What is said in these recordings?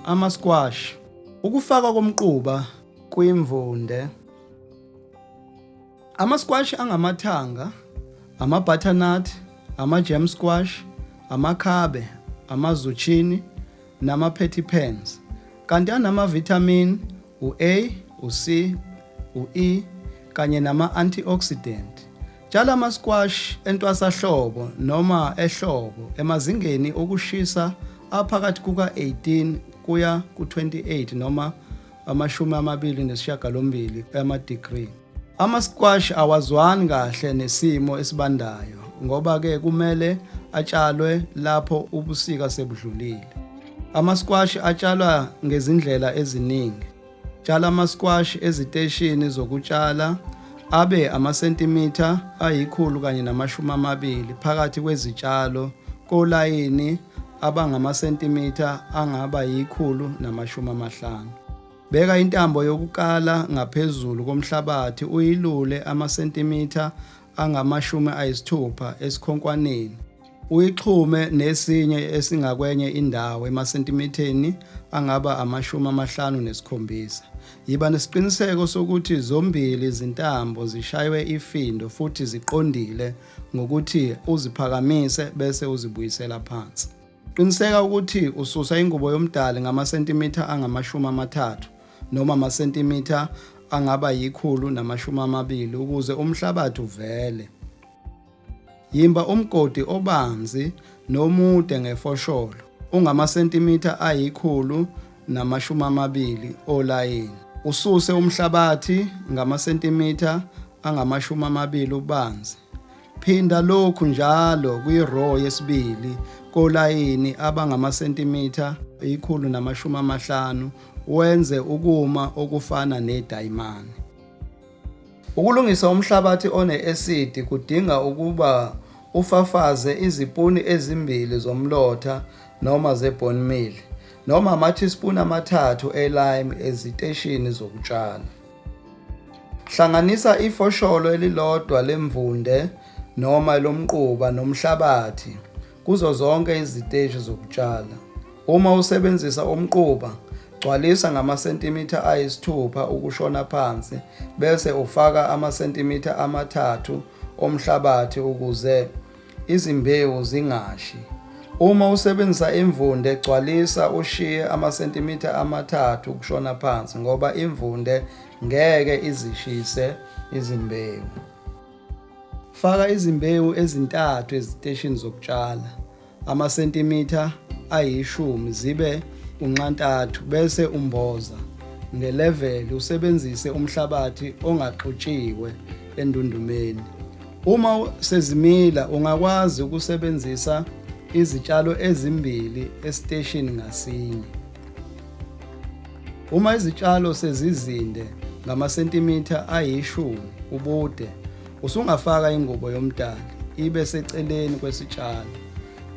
Ama-squash. Ukufakwa komquba kwimvunde. Ama-squash angamathanga, ama-butternut, ama-gem squash, amakhabe, ama-zucchini nama-patty pans. Kanti anama-vitamin u-A, u-C, u-E kanye nama-antioxidant. Tshala ama-squash entwasahlobo noma ehlobo emazingeni okushisa aphakathi kuka-18 kuya ku-28 noma 28 amadigri. Ama-squash awazwani kahle nesimo esibandayo ngoba-ke kumele atshalwe lapho ubusika sebudlulile. Ama-squash atshalwa ngezindlela eziningi. Tshala ama-squash eziteshini zokutshala abe amasentimitha ayi-120 phakathi kwezitshalo kolayini abangamasentimitha angaba yi-150. Beka intambo yokukala ngaphezulu komhlabathi uyilule amasentimitha angama-60 esikhonkwaneni uyixhume nesinye esingakwenye indawo emasentimitheni angaba ama-57. Yiba nesiqiniseko sokuthi zombili izintambo zishaywe ifindo futhi ziqondile ngokuthi uziphakamise bese uzibuyisela phansi. Qiniseka ukuthi ususa ingubo yomdali ngamasentimitha angama-30 noma amasentimitha angaba yi-120 ukuze umhlabathi uvele. Yimba umgodi obanzi nomude ngefosholo ungamasentimitha ayi-120 olayini. Ususe umhlabathi ngamasentimitha angama-20 ububanzi. Phinda lokhu njalo kwi-row yesibili kolayini abangamasentimitha 150 wenze ukuma okufana nedayimane. Ukulungisa umhlabathi one-esidi kudinga ukuba ufafaze izipuni ezimbili zomlotha noma ze-bone meal noma amathispuni amathathu e-lime eziteshini zokutshala. Hlanganisa ifosholo elilodwa lemvunde noma lomquba nomhlabathi kuzo zonke iziteshi zokutshala. Uma usebenzisa umquba, gcwalisa ngamasentimitha ayisithupha ukushona phansi bese ufaka amasentimitha amathathu omhlabathi ukuze izimbewu zingashi. Uma usebenzisa imvunde, gcwalisa ushiye amasentimitha amathathu ukushona phansi ngoba imvunde ngeke izishise izimbewu. Faka izimbewu ezintathu eziteshini zokutshala, amasentimitha ayishumi zibe unxantathu bese umboza ngeleveli usebenzise umhlabathi ongaxutshiwe endundumeni. Uma sezimila ungakwazi ukusebenzisa izitshalo ezimbili esiteshini ngasinye. Uma izitshalo sezizinde ngamasentimitha ayishumi ubude, usungafaka ingubo yomdali ibe seceleni kwesitshalo.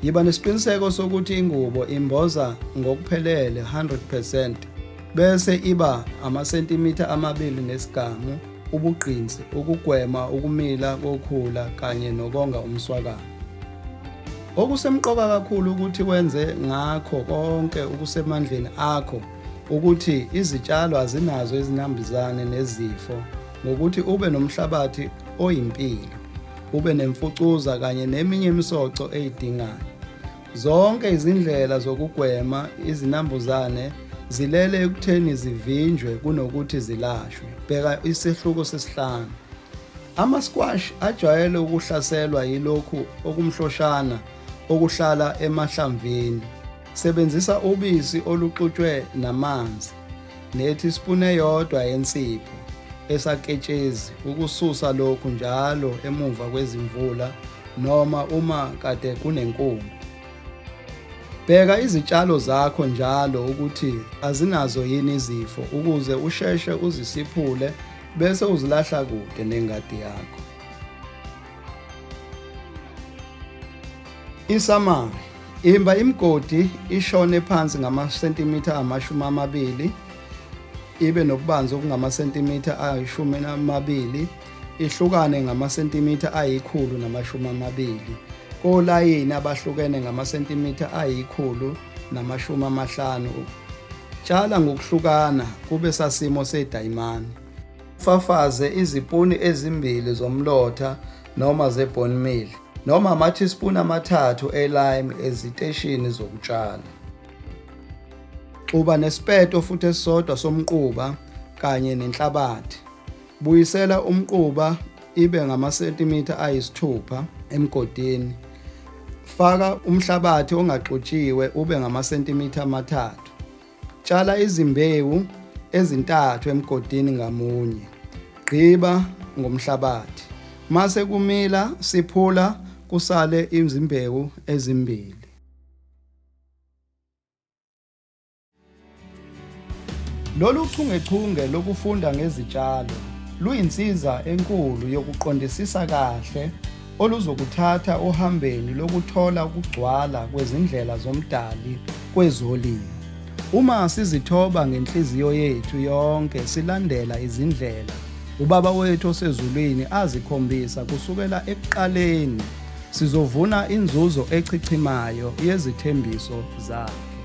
Yiba nesiqiniseko sokuthi ingubo imboza ngokuphelele 100% bese iba amasentimitha amabili nesigamu ubugqinsi ukugwema ukumila kokhula kanye nokonga umswakama. Okusemqoka kakhulu ukuthi wenze ngakho konke okusemandleni akho ukuthi izitshalo azinazo izinambuzane nezifo ngokuthi ube nomhlabathi oyimpilo, ube nemfucuza kanye neminye imisoco eyidingayo. Zonke izindlela zokugwema izinambuzane zilele ekutheni zivinjwe kunokuthi zilashwe. Bheka isehluko sesihlanu. Ama-squash ajwayele ukuhlaselwa yilokhu okumhloshana okuhlala emahlamvini. Sebenzisa ubisi oluxutshwe namanzi nethispuni eyodwa yensipho esaketshezi ukususa lokhu njalo emuva kwezimvula noma uma kade kunenkungu. Bheka izitshalo zakho njalo ukuthi azinazo yini izifo ukuze usheshe uzisiphule bese uzilahla kude nengadi yakho. Isamari imba imigodi ishone phansi ngamasentimitha 20 ibe nobubanzi obungamasentimitha ayi-20 ihlukane ngamasentimitha ayi-120 kolayini abahlukene ngamasentimitha ayi-150. Tshala ngokuhlukana kube sasimo sedayimane. Ufafaze izipuni ezimbili zomlotha noma ze-bone meal noma ama-teaspoon amathathu e-lime eziteshini zokutshala. Xuba nesipeto futhi esisodwa somquba kanye nenhlabathi. Buyisela umquba ibe ngamasentimitha ayisithupha emgodini. Faka umhlabathi ongaxutshiwe ube ngamasentimitha amathathu. Tshala izimbewu ezintathu emgodini ngamunye. Gqiba ngomhlabathi. Mase kumila siphula kusale izimbewu ezimbili. Lolu chungechunge lokufunda ngezitshalo luyinsiza enkulu yokuqondisisa kahle oluzokuthatha ohambeni lokuthola ukugcwala kwezindlela zoMdali kwezolimo. Uma sizithoba ngenhliziyo yethu yonke silandela izindlela uBaba wethu osezulwini azikhombisa kusukela ekuqaleni, sizovuna inzuzo echichimayo yezithembiso zakhe.